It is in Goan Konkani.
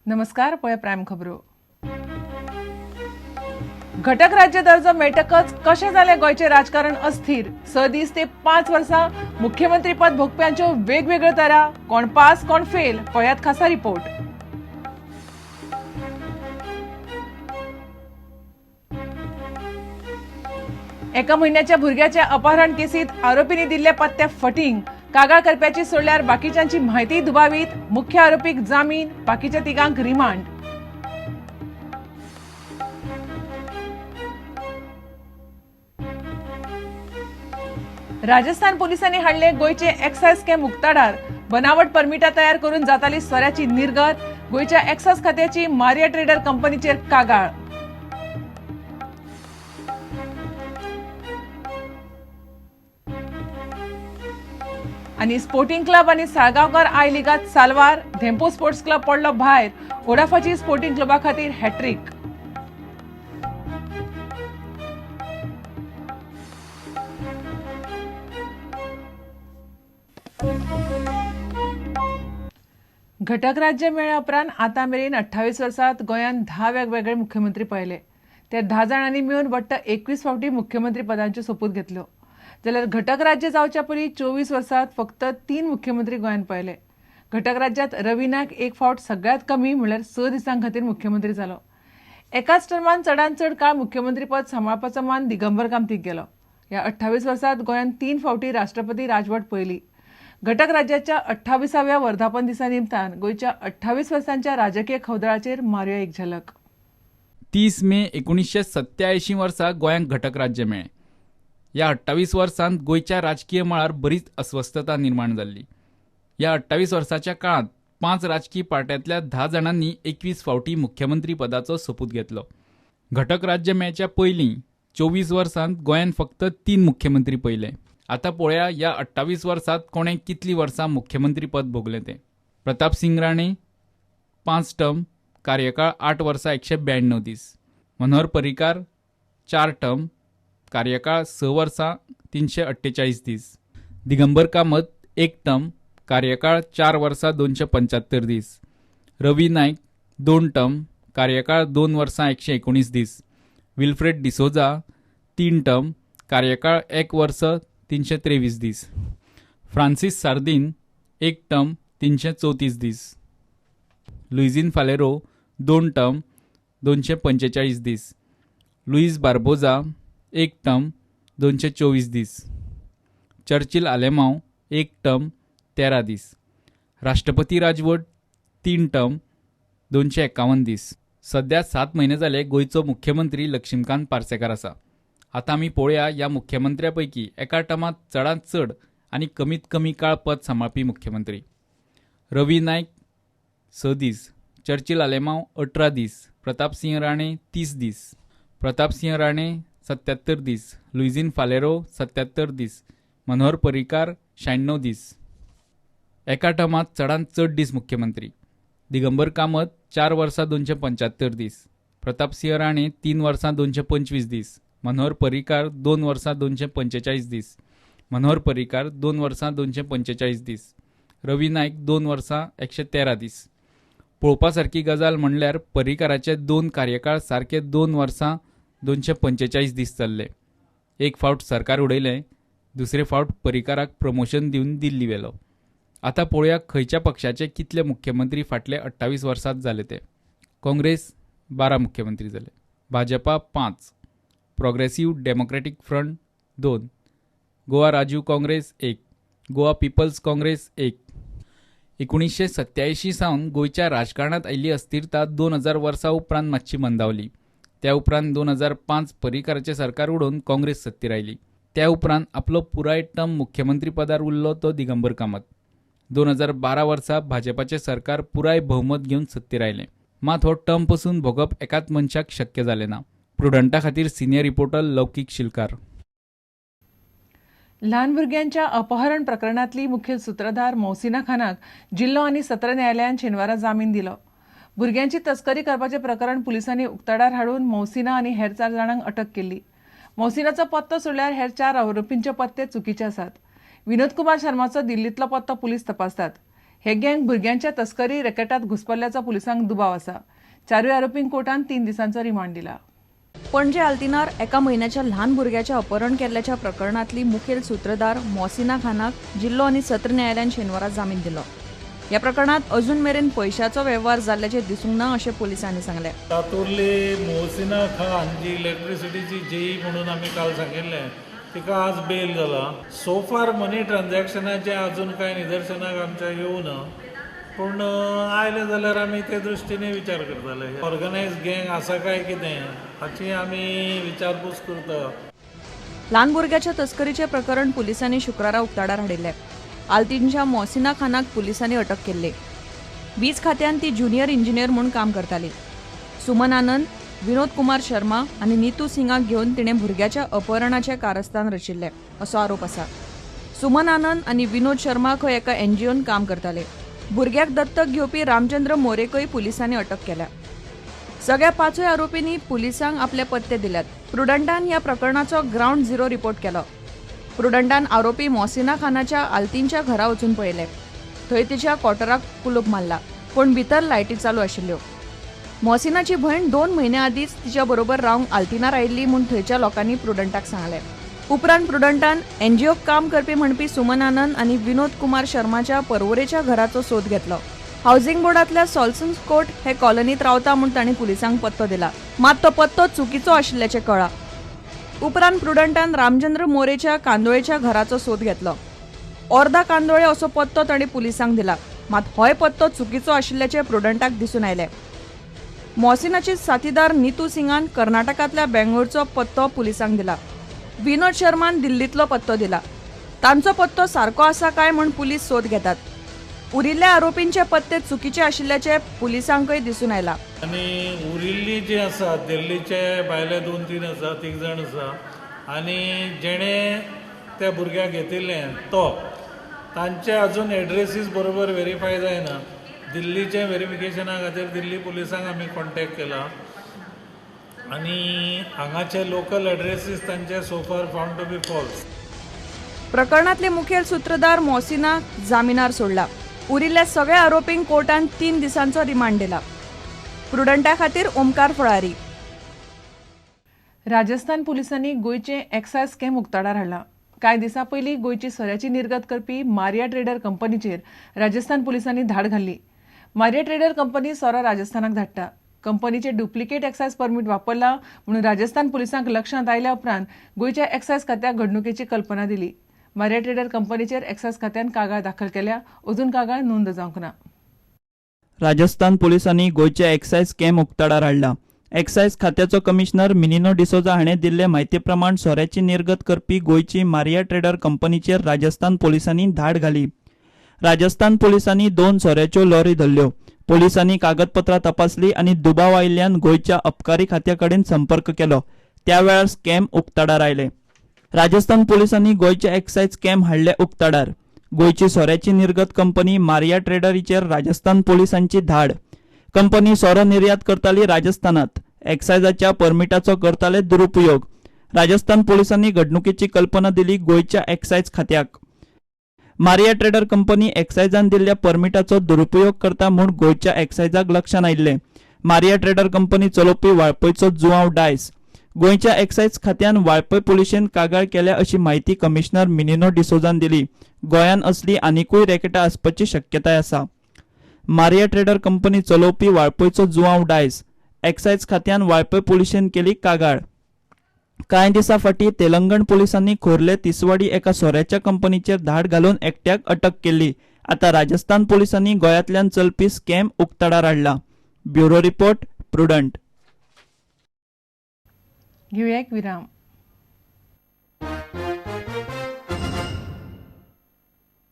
नमस्कार, पळय प्रायम खबरो. घटक राज्य दर्जो मेळटकच कशें जालें गोंयचें राजकारण अस्थिर? 6 दीस ते 5 वर्सां मुख्यमंत्रीपद भोगप्यांच्यो वेगवेगळ्यो तरा, कोण पास कोण फेल, पळयात खासा रिपोर्ट. एका म्हयन्याच्या भुरग्याच्या अपहरण केसीत आरोपींनी दिल्ले पत्ते फटींग, कागाळ करप्याची सोडल्यार बाकीच्यांची म्हायती दुबावीत, मुख्य आरोपीक जामीन, बाकीच्या तिगांक रिमांड. राजस्थान पोलिसांनी हाडले गोंयचे एक्सायज स्कॅम उक्ताडार, बनावट परमिटां तयार करून जाताली सोऱ्याची निर्गत, गोंयच्या एक्सायज खात्याची मारिया ट्रेडर कंपनीचेर कागाळ. आनी स्पोर्टिंग क्लब आनी साळगांवकार I लिगात साल्वार, धेंपो स्पोर्ट्स क्लब पडलो भायर, ओडाफाची स्पोर्टिंग क्लबा खातीर हॅट्रीक. घटक राज्य मेळ्ळ्या उपरांत आतां मेरेन 28 वर्सांत गोंयांत 10 वेगवेगळे मुख्यमंत्री पळयले. त्या 10 जाणांनी मेळून वट्ट 21 फावटी मुख्यमंत्री पदांच्यो सोपूत घेतल्यो. जाल्यार घटक राज्य जावच्या पयलीं 24 वर्सांत फक्त 3 मुख्यमंत्री गोंयांत पळयले. घटक राज्यांत रवी नायक एक फावट सगळ्यांत कमी म्हणल्यार 6 दिसां खातीर मुख्यमंत्री जालो. एकाच टर्मान चडांत चड काळ मुख्यमंत्रीपद सांबाळपाचो मान दिगंबर कामतीक गेलो. ह्या 28 वर्सांत गोंयांत 3 फावटी राष्ट्रपती राजवट पळयली. घटक राज्याच्या 28व्या वर्धापन दिसा निमतान गोंयच्या 28 वर्सांच्या राजकीय खवदळाचेर मारुया एक झलक. 30 मे 1987 वर्सा गोंयांक घटक राज्य मेळ्ळें. ह्या 28 वर्सांत गोंयच्या राजकीय मळार बरीच अस्वस्थता निर्माण जाल्ली. ह्या 28 वर्साच्या काळांत 5 राजकीय पार्ट्यांतल्या 10 जाणांनी 21 फावटी मुख्यमंत्री पदाचो सोपूत घेतलो. घटक राज्य मेळच्या पयलीं 24 वर्सांत गोंयान फक्त 3 मुख्यमंत्री पळयले. आतां पळोवया ह्या 28 वर्सांत कोणें कितलीं वर्सां मुख्यमंत्री पद भोगलें तें. प्रतापसिंग राणे 5 टर्म, कार्यकाळ 8 वर्सां 192 दीस. मनोहर पर्रीकार 4 टर्म, कार्यकाळ 6 वर्सां 348 दीस. दिगंबर कामत 1 टर्म, कार्यकाळ 4 वर्सां 275 दीस. रवी नायक 2 टर्म, कार्यकाळ 2 वर्सां 119 दीस. विल्फ्रेड डिसोजा 3 टर्म, कार्यकाळ 1 वर्स 323 दीस. फ्रांसीस सार्दीन 1 टर्म 334 दीस. लुइझिन फालेरो 2 टर्म 245 दीस. लुईस बार्बोजा 1 टर्म 224 दीस. चर्चिल आलेमाव 1 टर्म 13 दीस. राष्ट्रपती राजवट 3 टर्म 251 दीस. सध्या 7 म्हयने जाले गोंयचो मुख्यमंत्री लक्ष्मीकांत पार्सेकार आसा. आतां आमी पळोवया ह्या मुख्यमंत्र्या पैकी एका टर्मांत चडांत चड आनी कमीत कमी काळ पद सांबाळपी मुख्यमंत्री. रवी नायक 6 दीस, चर्चिल आलेमाव 18 दीस, प्रतापसिंह राणे 30 दीस, प्रतापसिंह राणे 77 दीस, लुइझिन फालेरो 77 दीस, मनोहर पर्रीकार 96 दीस. एका टर्मांत चडांत चड दीस मुख्यमंत्री. दिगंबर कामत 4 वर्सां 275 दीस, प्रतापसिंह राणे 3 वर्सां 225 दीस, मनोहर पर्रीकार 2 वर्सां 245 दीस, मनोहर पर्रीकार 2 वर्सां 245 दीस, रवी नायक 2 वर्सां 113 दीस. पळोवपा सारकी गजाल म्हणल्यार पर्रीकाराचे 2 कार्यकाळ सारके 2 वर्सां 245 दीस चल्ले. एक फावट सरकार उडयलें, दुसरे फावट पर्रीकाराक प्रमोशन दिवन दिल्ली व्हेलो. आतां पळोवया खंयच्या पक्षाचे कितले मुख्यमंत्री फाटले 28 वर्सांत जाले ते. काँग्रेस 12 मुख्यमंत्री जाले, Bhajpa 5, progressive democratic front 2, Goa Rajiv Congress 1, Goa People's Congress 1. 1987 सावन गोंयच्या राजकारणांत आयिल्ली अस्थिरता 2000 वर्सां उपरांत मातशी मंदावली. त्या उपरांत 2005 पर्रीकाराचें सरकार उडोवन काँग्रेस सत्तेर आयली. त्या उपरांत आपलो पुराय टर्म मुख्यमंत्री पदार उरलो तो दिगंबर कामत. 2012 वर्सा भाजपाचें सरकार पुराय भोवमत घेवन सत्तेर आयलें. मात हो टर्म पसून भोगप एकाच मनशाक शक्य जालें ना. प्रुडंटा खातीर सिनियर रिपोर्टर लौकीक शिलकार. ल्हान भुरग्यांच्या अपहरण प्रकरणांतली मुखेल सुत्रधार मोहसिना खानाक जिल्लो आनी सत्र न्यायालयान शेनवारा जामीन दिलो. भुरग्यांची तस्करी करपाचें प्रकरण पुलिसांनी उक्ताडार हाडून मोहसिना आनी हेर 4 जाणांक अटक केल्ली. मोहसिनाचो पत्तो सोडल्यार हेर 4 आरोपींचे पत्ते चुकीचे आसात. विनोद कुमार शर्माचो दिल्लींतलो पत्तो पुलीस तपासतात. हे गँग भुरग्यांच्या तस्करी रॅकेटात घुसपल्ल्याचो पुलिसांक दुबाव आसा. 4 आरोपींक कोर्टान 3 दिसांचो रिमांड दिला. पणजे आल्तिनार एका म्हयन्याच्या ल्हान भुरग्याच्या अपहरण केल्ल्याच्या प्रकरणांतली मुखेल सूत्रधार मोहसिना खानाक जिल्लो आनी सत्र न्यायालयान शेनवारा जामीन दिलो. ह्या प्रकरणांत अजून मेरेन पयशाचो वेव्हार जाल्ल्याचें दिसूंक ना अशें पुलिसांनी सांगलें. तातूंतली मोहसिना खान जी इलेक्ट्रिसिटीची जेई म्हणून आमी काल सांगिल्लें तिका आज बेल जाला. सो फार मनी ट्रान्झॅक्शनाचें अजून कांय निदर्शनाक आमच्या येवना, पूण आयलें जाल्यार आमी ते दृश्टीने विचार करतले. ऑर्गनायज गँग आसा काय कितें हाची आमी विचारपूस करता. ल्हान भुरग्याच्या तस्करीचें प्रकरण पुलिसांनी शुक्रारा उक्ताडार हाडिल्लें. आल्तिनच्या मोहसिना खानाक पुलिसांनी अटक केल्ली. वीज खात्यान ती ज्युनियर इंजिनियर म्हूण काम करताली. सुमन आनंद, विनोद कुमार शर्मा आनी नीतू सिंगाक घेवन तिणें भुरग्याच्या अपहरणाचें कारस्थान रचिल्लें असो आरोप आसा. सुमन आनंद आनी विनोद शर्मा खंय एका एनजीओन काम करताले. भुरग्याक दत्तक घेवपी रामचंद्र मोरेकय पुलिसांनी अटक केल्या. सगळ्या 5 आरोपींनी पुलिसांक आपले पत्ते दिल्यात. प्रुडंटान ह्या प्रकरणाचो ग्रावंड झिरो रिपोर्ट केलो. प्रुडंटान आरोपी मोहसिना खानाच्या आल्तिनच्या घरा वचून पळयलें. थंय तिच्या क्वॉर्टराक कुलूप मारला, पूण भितर लायटी चालू आशिल्ल्यो. मोहसिनाची भयण 2 म्हयन्या आदींच तिच्या बरोबर रावंक आल्तिनार आयिल्ली म्हूण थंयच्या लोकांनी प्रुडंटाक सांगलें. उपरांत प्रुडंटान एनजीओक काम करपी म्हणपी सुमन आनंद आनी विनोद कुमार शर्माच्या परवरेच्या घराचो सोद घेतलो. हावसिंग बोर्डांतल्या सॉल्सन्स कोर्ट हे कॉलनीत रावता म्हूण तांणी पुलिसांक पत्तो दिला, मात तो पत्तो चुकीचो आशिल्ल्याचें कळ्ळां. उपरांत प्रुडंटान रामचंद्र मोरेच्या कांदोळेच्या घराचो सोद घेतलो. अर्दा कांदोळे असो पत्तो तांणी पुलिसांक दिला, मात होय पत्तो चुकीचो आशिल्ल्याचें प्रुडंटाक दिसून आयलें. मोहसिनाची साथीदार नीतू सिंगान कर्नाटकांतल्या बेंगळूरचो पत्तो पुलिसांक दिला. विनोद शर्मान दिल्लींतलो पत्तो दिला. तांचो पत्तो सारको आसा काय म्हूण पुलीस सोद घेतात. उरिल्ल्या आरोपींचे पत्ते चुकीचे आशिल्ल्याचें पुलिसांकय दिसून आयलां. आनी उरिल्ली जी आसा दिल्लीचे भायले 2-3 आसा, 3 जाण आसा आनी जेणे त्या भुरग्याक घेतिल्लें तो तांचे अजून एड्रेसीस बरोबर वेरीफाय जायना. दिल्लीचे वेरिफिकेशना खातीर दिल्ली पुलिसांक आमी कॉन्टेक्ट केला आनी हांगाचे लोकल एड्रेसीस तांचे so far found to be false. प्रकरणांतले मुखेल सूत्रधार मोहसिना जामिनार सोडला. उरिल्ल्या सगळ्या आरोपींक कोर्टान 3 दिसांचो रिमांड दिला. प्रुडंटा खातीर ओमकार फळारी. राजस्थान पुलिसांनी गोंयचें एक्सायज स्कॅम उक्ताडार हाडलां. कांय दिसां पयलीं गोंयची सोऱ्याची निर्गत करपी मारिया ट्रेडर कंपनीचेर राजस्थान पुलिसांनी धाड घाल्ली. मारिया ट्रेडर कंपनी सोरो राजस्थानाक धाडटा. कंपनीचे डुप्लिकेट एक्सायज परमीट वापरला म्हणून राजस्थान पुलिसांक लक्षांत आयल्या उपरांत गोंयच्या एक्सायज खात्याक घडणुकेची कल्पना दिली. मारिया ट्रेडर कंपनीचेर एक्सायज खात्यान कागाळ दाखल केल्या. अजून कागाळ नोंद जावंक ना. राजस्थान पुलिसांनी गोंयचे एक्सायज स्कॅम उक्ताडार हाडला. एक्सायज खात्याचो कमिशनर मिनिनो डिसोजा हाणें दिल्ले म्हायती प्रमाण सोऱ्याची निर्गत करपी गोंयची मारिया ट्रेडर कंपनीचेर राजस्थान पुलिसांनी धाड घाली. राजस्थान पुलिसांनी 2 सोऱ्याच्यो लॉरी धरल्यो. पोलिसांनी कागदपत्रां तपासली आनी दुबाव आयिल्ल्यान गोंयच्या अबकारी खात्या कडेन संपर्क केलो. त्या वेळार स्कॅम उक्ताडार आयले. राजस्थान पोलिसांनी गोंयचे एक्सायज स्कॅम हाडले उक्ताडार. गोंयची सोऱ्याची निर्गत कंपनी मारिया ट्रेडरीचेर राजस्थान पोलिसांची धाड. कंपनी सोरो निर्यात करताली राजस्थानात. एक्सायजाच्या परमिटाचो करताले दुरुपयोग. राजस्थान पोलिसांनी घडणुकेची कल्पना दिली गोंयच्या एक्सायज खात्याक. मारिया ट्रेडर कंपनी एक्सायजान दिल्ल्या परमिटाचो दुरुपयोग करता म्हूण गोंयच्या एक्सायजाक लक्षांत आयिल्लें. मारिया ट्रेडर कंपनी चलोवपी वाळपयचो जुआंव डायस. गोंयच्या एक्सायज खात्यान वाळपय पुलिशेन कागाळ केल्या अशी म्हायती कमिशनर मिनिनो डिसोजान दिली. गोंयान असली आनिकूय रॅकेटां आसपाची शक्यताय आसा. मारिया ट्रेडर कंपनी चलोवपी वाळपयचो जुआंव डायस. एक्सायज खात्यान वाळपय पुलिशेन केली कागाळ. कांय दिसां फाटीं तेलंगण पोलिसांनी खोर्ले तिसवाडी एका सोऱ्याच्या कंपनीचेर धाड घालून एकट्याक अटक केल्ली. आतां राजस्थान पोलिसांनी गोंयांतल्यान चलपी स्कॅम उक्ताडार हाडला. Bureau report, Prudent. घेवया एक विराम.